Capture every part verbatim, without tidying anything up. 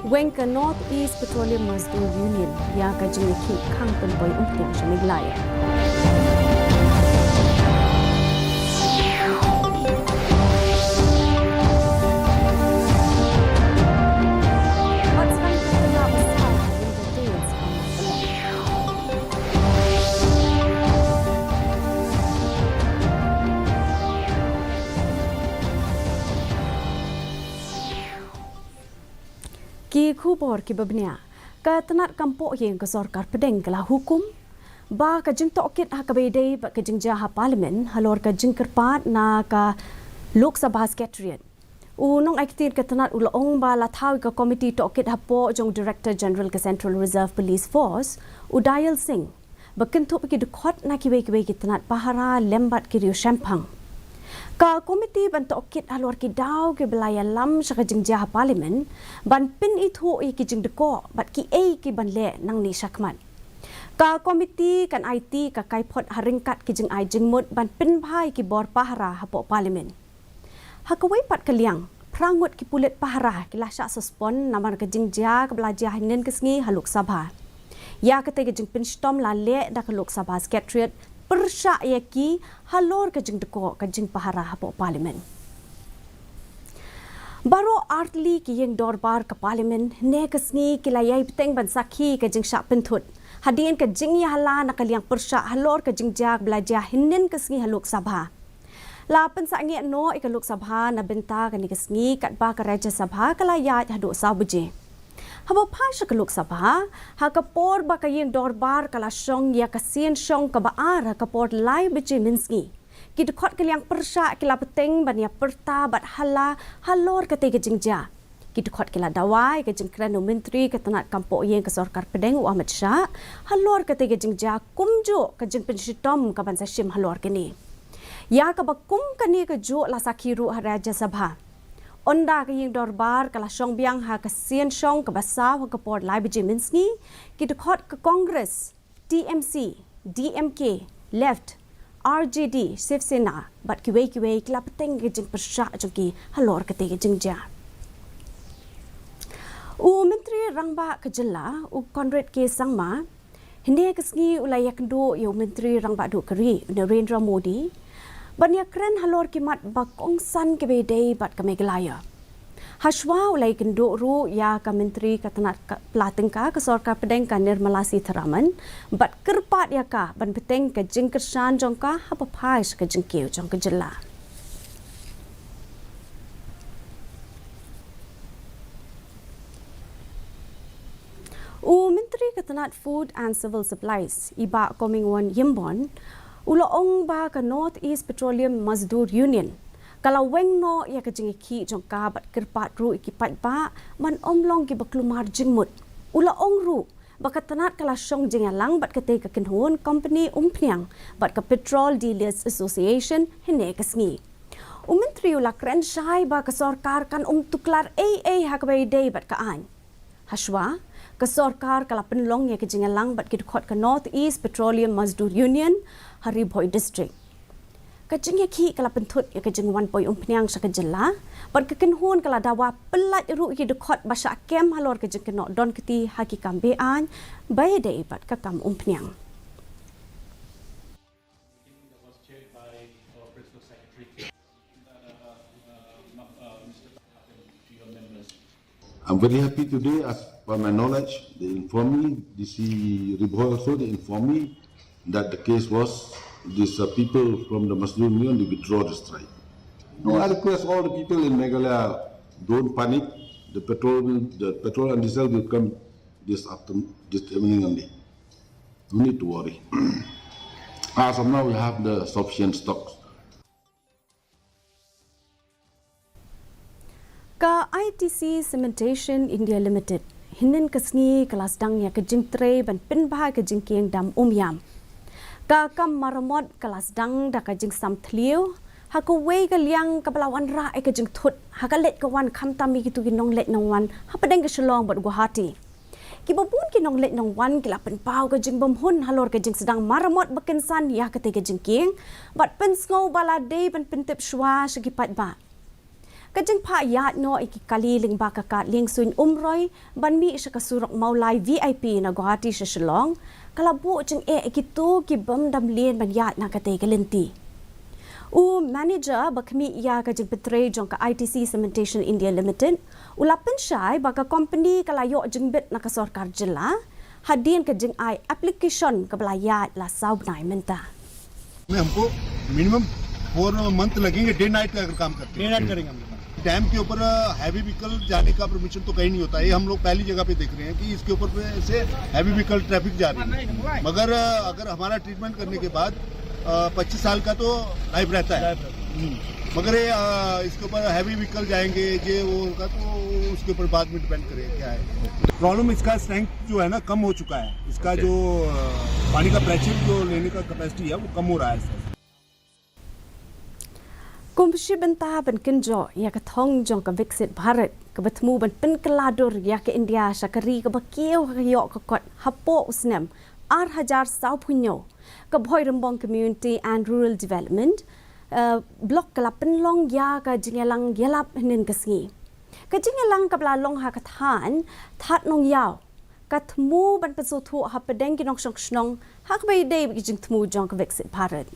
Weng ka North East Petroleum Mazdoor Union ïa ka jingïakhih khang pynpoi umphniang sha Meghalaya. Ki khubor kiba bniah. Ka tnat kam poh ïing ka sorkar pdeng ka la hukum ba ka jingtohkit ha kaba ïadei bad ka jingjia ha Parliament halor ka jingkyrpad na ka Lok Sabha Secretariat. U nongai ktien ka tnat u la ong ba la thaw ïa ka komiti tohkit hapoh jong u Director General ka Central Reserve Police Force, u Dayal Singh, ba kynthup ïa ki dkhot na kiwei kiwei ki tnat pahara lem bad ki riew shemphang. Ka komiti ban tohkit halor ki daw kiba la ïalam sha ka jingjia ha Parliament, ban pynithuh ïa ki jingdkoh bad kiei ki ban leh nangne shakhmat. Ka komiti kan aiti ka kaiphod ha ryngkat ki jingai jingmut ban pynbha ïa ki bor pahara hapoh Parliament. Ha kawei pat ka liang, phra ngut ki pulit pahara ki la shah suspend namar ka jingjia kaba la jia hynnin ka sngi ha Lok Sabha. Ïa katei ka jingpynshitom la leh da ka Lok Sabha Secretariat pyrshah ïa ki halor ka jingdkoh ka jingpahara hapoh Parliament. Baroh artylli ki ïing dorbar ka Parliament hynne ka sngi ki la ïai bteng ban sakhi ka jingshah pynthut hadien ka jingïahala na ka liang pyrshah halor ka jingjia kaba la jia hynnin ka sngi ha Lok Sabha. La pynsangeh noh ïa ka Lok Sabha na bynta kane ka sngi katba ka Rajya Sabha ka la ïaid haduh saw baje. Haba phai sha ka Lok Sabha, ha ka por ba ka ïing dorbar ka la shong ïa ka sien shong kaba ar ha ka por lai baje mynsngi, ki dkhot ka liang pyrshah ki la bteng ban ïa pyrta bad hala halor katei ka jingjia. Ki dkhot ki la dawa ïa ka jingkren u Myntri ka tnat kam poh ïing ka sorkar pdeng u Amit Shah halor katei ka jingjia kumjuh ka jingpynshitom kaban sa shim halor kane. Ïa kaba kum kane kajuh la sakhi ruh ha Rajya Sabha. Ynda ka ïing dorbar ka la shong biang ha ka sien shong kaba saw ha ka por lai baje mynsngi, ki dkhot ka Congress, T M C, D M K, Left, R J D, Shiv Sena bad kiwei kiwei ki la bteng ka jingpyrshah jong ki halor katei ka jingjia. U Myntri Rangbah ka jylla, u Conrad K Sangma, hynne ka sngi u la ïakynduh ïa u Myntri Rangbah duh ka ri, u Narendra Modi, ban ïakren halor ki mat ba kongsan kiba ïadei bad ka Meghalaya. Hashwa u la ïakynduh ruh ïa ka Myntri ka tnat ka pla tyngka ka sorkar pdeng ka Nirmala Sitharaman, bad kyrpad ïa ka ban bteng ka jingkyrshan jong ka haba phai sha ka jingkiew jong ka jylla. U Myntri ka tnat Food and Civil Supplies, i Bah Comingone Ymbon, u la ong ba ka North East Petroleum Mazdoor Union ka la weng noh ïa ka jingïakhih jong ka bad kyrpad ruh ïa ki paidbah ban ym long kiba kulmar jingmut. U la ong ruh ba ka tnat ka la shong jingïalang bad katei ka kynhun kompani umphniang bad ka Petrol Dealers Association hynne ka sngi. U Myntri u la kren shai ba ka sorkar kan ym tuklar ei ei ha kaba ïadei bad ka aiñ. Hashwa, ka sorkar ka la pynlong ïa ka jingïalang bad ki dkhot ka North East Petroleum Mazdoor Union ha Ri Bhoi District. Ka jingïakhih ka la pynthut ïa ka jingwan poi umphniang sha ka jylla, bad ka kynhun ka la dawa pyllait ruh ïa ki dkhot ba shah kem halor ka jingkynnoh don kti ha ki kam be-aiñ ba ïadei bad ka kam umphniang. I'm very happy today, as per my knowledge, they informed me, D C Ri Bhoi also, they informed me that the case was, these uh, people from the Mazdoor Union, they withdraw the strike. No, I request all the people in Meghalaya, don't panic. The petrol will, the petrol and diesel will come this afternoon, this evening only. No need to worry. As of now, we have the sufficient stocks. Ka I T C Cementation India Limited hynnin ka sngi ka la sdang ïa ka jingtrei ban pynbha ka jingkieng dam Umiam. Ka kam maramot ka la sdang da ka jingsam thliew, ha kawei ka liang kaba la wanrah ïa ka jingthut ha ka leit ka wan khamtam ïa kito ki nongleit nongwan hapdeng ka Shillong bad Guwahati. Kiba bun ki nongleit nongwan ki la pynpaw ka jingbymhun halor ka jingsdang maramot ba kynsan ïa katei ka jingkieng, bad pynsngew ba la dei ban pyntip shuwa sha ki paidbah. Ka jingphah ïaid noh ïa ki kali lyngba ka kad liengsuiñ Umroi ban mih sha ka surok Mawlai V I P na Guwahati sha Shillong ka la buh jingeh ïa kito ki bym dam lien ban ïaid na katei ka lynti. U manager ba khmih ïa ka jingpyntrei jong ka I T C Cementation India Limited u la pynshai ba ka kompani ka la ïoh jingbit na ka sorkar jylla hadien ka jingai application kaba la ïaid la saw bnai mynta. में हमको मिनिमम फोर मंथ लगेंगे, डे नाइट अगर काम करते डे हैं। नाइट करेंगे हम लोग। डैम के ऊपर हैवी व्हीकल जाने का परमिशन तो कहीं नहीं होता है। ये हम लोग पहली जगह पे देख रहे हैं कि इसके ऊपर पे से हैवी व्हीकल ट्रैफिक जा रही है, मगर अगर हमारा ट्रीटमेंट करने के बाद पच्चीस साल का तो लाइफ रहता है। हम्म। मगर ये, अ, इसके ऊपर हैवी व्हीकल जाएंगे, ये वो होगा, तो उसके ऊपर बाद में डिपेंड करेगा क्या है। प्रॉब्लम इसका स्ट्रेंथ जो है ना, कम हो चुका है। इसका जो, अ, पानी का प्रेशर जो लेने का कैपेसिटी है, वो कम हो रहा है सर। Kum shi bynta ban kynjoh ïa ka thong jong ka Viksit Bharat kaba thmu ban pynkylla dur ïa ka India sha ka ri kaba kiew ha ka ïoh ka kot hapoh u snem ar hajar sawphew hynñiew, ka Bhoirymbong Community and Rural Development, eh, Block ka la pynlong ïa ka jingïalang ïalap hynnin ka sngi. Ka jingïalang kaba la long ha ka thaiñ Thadnongyaw ka thmu ban pynsngewthuh hapdeng ki nongshong shnong ha kaba ïadei bad ki jingthmu jong ka Viksit Bharat.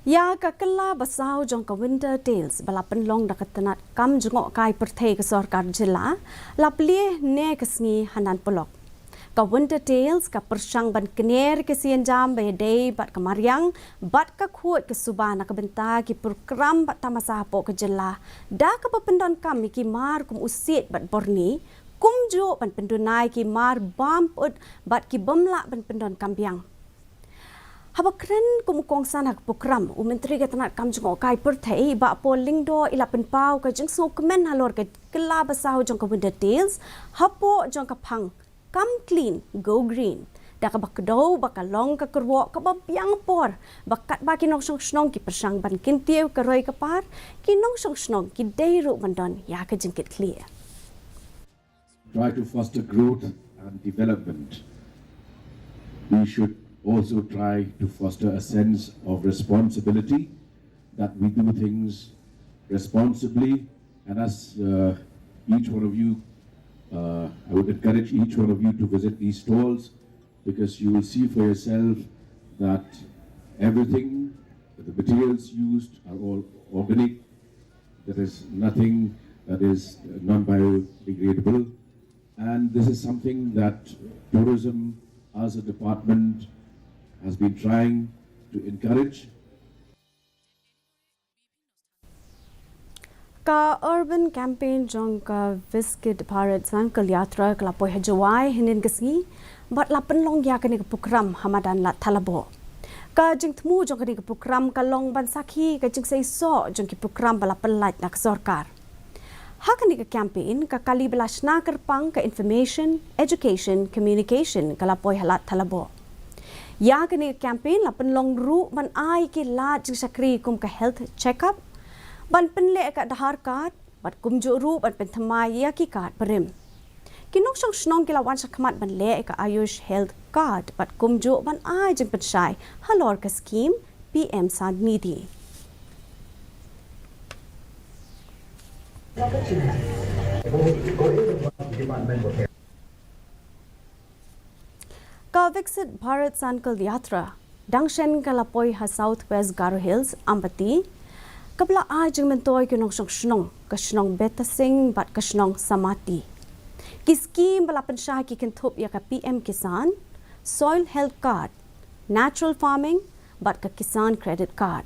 Ïa ka kylla basaw jong ka Winter Tales ba la pynlong da ka tnat kam jngohkai pyrthei ka sorkar jylla la plie ne ka sngi ha Nan Polok. Ka Winter Tales ka pyrshang ban kner ki sienjam ba ïadei bad ka mariang bad ka khuid ka suba na ka bynta ki program bad tamasa hapoh ka jylla da kaba pyndonkam ïa ki mar kum u siej bad borni, kumjuh ban pynduna ïa ki mar bam put bad ki bym lah ban pyndonkam biang. Haba kren kum u kongsan ha ka program, u Myntri ka tnat kam jngohkai pyrthei Bah Paul Lyngdoh i la pynpaw ka jingsngewkmen halor ka kylla basaw jong ka Winter Tales hapoh jong ka phang Come Clean, Go Green, da kaba kdew ba ka long ka kyrwoh kaba biang por ba katba ki nongshong shnong ki pyrshang ban kyntiew ka roi ka par, ki nongshong shnong ki dei ruh ban don ïa ka jingkitkhlieh. Try to foster growth and development. We should also try to foster a sense of responsibility, that we do things responsibly. And as uh, each one of you, uh, I would encourage each one of you to visit these stalls, because you will see for yourself that everything, the materials used are all organic. There is nothing that is non-biodegradable. And this is something that tourism as a department has been trying to encourage. Ka urban campaign jong ka Viksit Bharat Sankalp Yatra ka la poi ha Jowai hynnin ka sngi bad la pynlong ïa kane ka program ha madan Lad Thalaboh. Ka jingthmu jong kane ka program ka long ban sakhi ka jingseisoh jong ki program ba la pynlait na ka sorkar. Ha kane ka campaign, ka kali ba la shna kyrpang ka information, education, communication ka la poi ha Lad Thalaboh. Ïa kane ka campaign la pynlong ruh ban ai ki lad jingshakri kum ka health check-up, ban pynleh ka Aadhaar card, bad kumjuh ruh ban pynthymmai ïa ki card barim. Ki nongshong shnong ki la wan shakhmat ban leh ïa ka Ayush Health Card bad kumjuh ban ai jingpynshai halor ka skhim P M Sanidhi. Ka Viksit Bharat Sankalp Yatra dang shen ka la poi ha South West Garo Hills, Ampati, kaba la ai jingmyntoi ki nongshong shnong ka shnong Betasing bad ka shnong Samati. Ki skhim ba la pynshai ki kynthup ïa ka P M Kisan, Soil Health Card, Natural Farming bad ka Kisan Credit Card.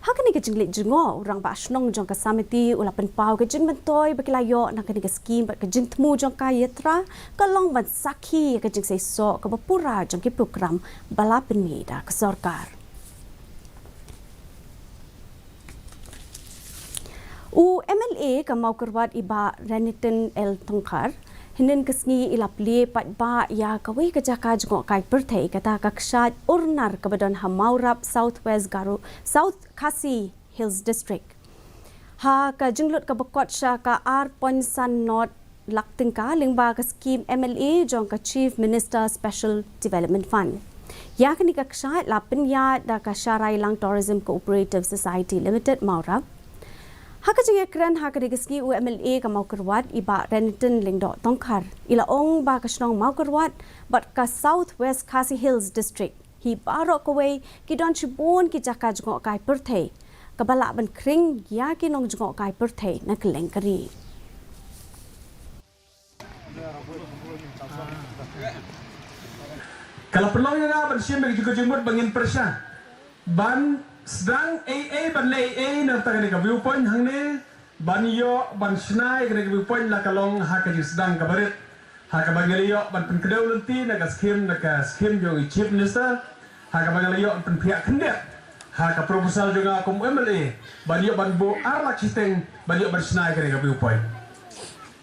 Ha kane ka jingleit jngoh, u rangbah shnong jong ka Samati u la pynpaw ka jingmyntoi ba ki la ïoh na kane ka skhim bad ka jingthmu jong ka yatra ka long ban sakhi ïa ka jingseisoh kaba pura jong ki program ba la pynmih da ka sorkar. U M L A ka Mawkyrwat i Bah Renatin L Tongkhar hynnin ka sngi i la plie paidbah ïa kawei ka jaka jngohkai pyrthei, kata ka kshaid Urnar kaba don ha Mawrap, South West Garo, South Khasi Hills District. Ha ka jinglut kaba kot sha ka ar point san not lak tyngka lyngba ka skim M L A jong ka Chief Minister Special Development Fund. Ïa kane ka kshaid la pynïaid da ka Sharaïlang Tourism Cooperative Society Limited, Mawrap. Ha ka jingïakren ha kane ka sngi, u M L A ka Mawkyrwat, i Bah Renaton Lyngdoh Tongkhar, i la ong ba ka shnong Mawkyrwat bad ka South West Khasi Hills District hi baroh kawei ki don shibun ki jaka jngohkai pyrthei kaba lah ban khring ïa ki nongjngohkai pyrthei na kylleng ka ri. Ka la pynlong ïa nga ban shim ïa ka jingmut ba ngin pyrshang ban sdang ei ei, ban leh ei ei na kane ka viewpoint hangne, ban ïoh ban shna ïa kane ka viewpoint la ka long ha ka jingsdang kaba rit, ha kaba ngi la ïoh ban pynkdew lynti na ka skim, na ka skim jong i Chief Minister, ha kaba ngi la ïoh ban pynphiah khyndiat ha ka proposal jong nga kum M L A, ban ïoh ban buh ar lak shiteng ban ïoh ban shna ïa kane ka viewpoint.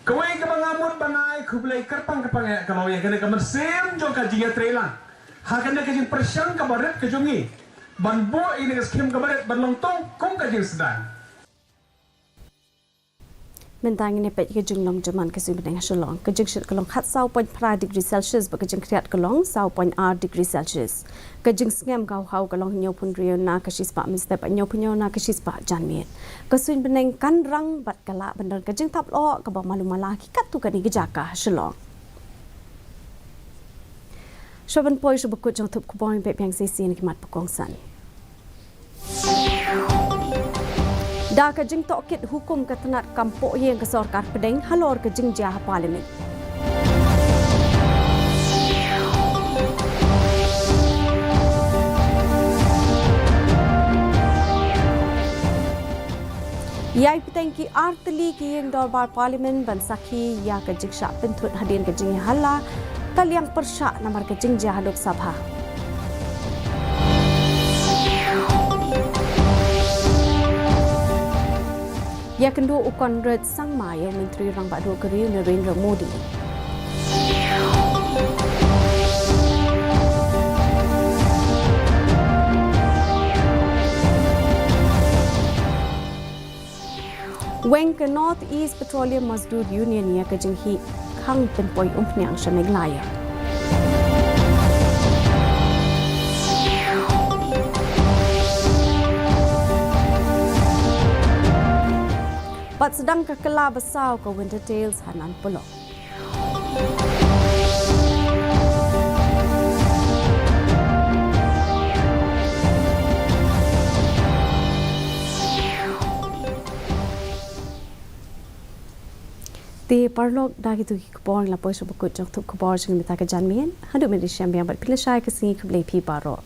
Kawei kaba nga mut ban ai khublei kyrpang kyrpang ïa ka long ïa kane ka mynsiem jong ka jingïatreilang ha kane ka jingpyrshang kaba rit ka jong ngi ban buh ïa kane ka skim kaba rit ban long tang kum ka jingsdang. Mynta ngin ïa peit ka jinglong jingman ka suiñ bneng ha Shillong. Ka jingshit ka long khatsaw point phra degree Celsius bad ka jingkhriat ka long saw point ar degree Celsius. Ka jingsngem ka haw ka long hynñiewphew hynriew na ka shispah mynstep, hynñiewphew hynñiew na ka shispah janmiet. Ka suiñ bneng kan rang bad ka lah ban don ka jingthap lyoh kaba malu mala ha ki katto katne ki jaka ha Shillong. Shuwa ban poi sha ba kut jong ka thup khubor, ngin peit biang shisien ki mat ba kongsan. Da ka jingtohkit hukum ka tnat kam pohïing ka sorkar pdeng halor ka jingjia ha Parliament. Ïai bteng ki ar tylli ki ïing dorbar Parliament ban sakhi ïa ka jingshah pynthut hadien ka jingïahala ka liang pyrshah namar ka jingjia ha Lok Sabha. Ïakynduh u Conrad Sangma ïa u Myntri Rangbah Duh ka ri u Narendra Modi. Weng ka North East Petroleum Mazdoor Union ïa ka jingheh khang pynpoi umphniang sha Meghalaya. Bad sdang ka kylla ba saw ka Winter Tales ha Nanpulong. Te paralok, da kito ki khubor ngi la poi sha ba kut jong ka thup khubor jong ngi mynta ka janmiet. Haduh mynta shem biang bad phi lashai ka sngi, khublei phi baroh.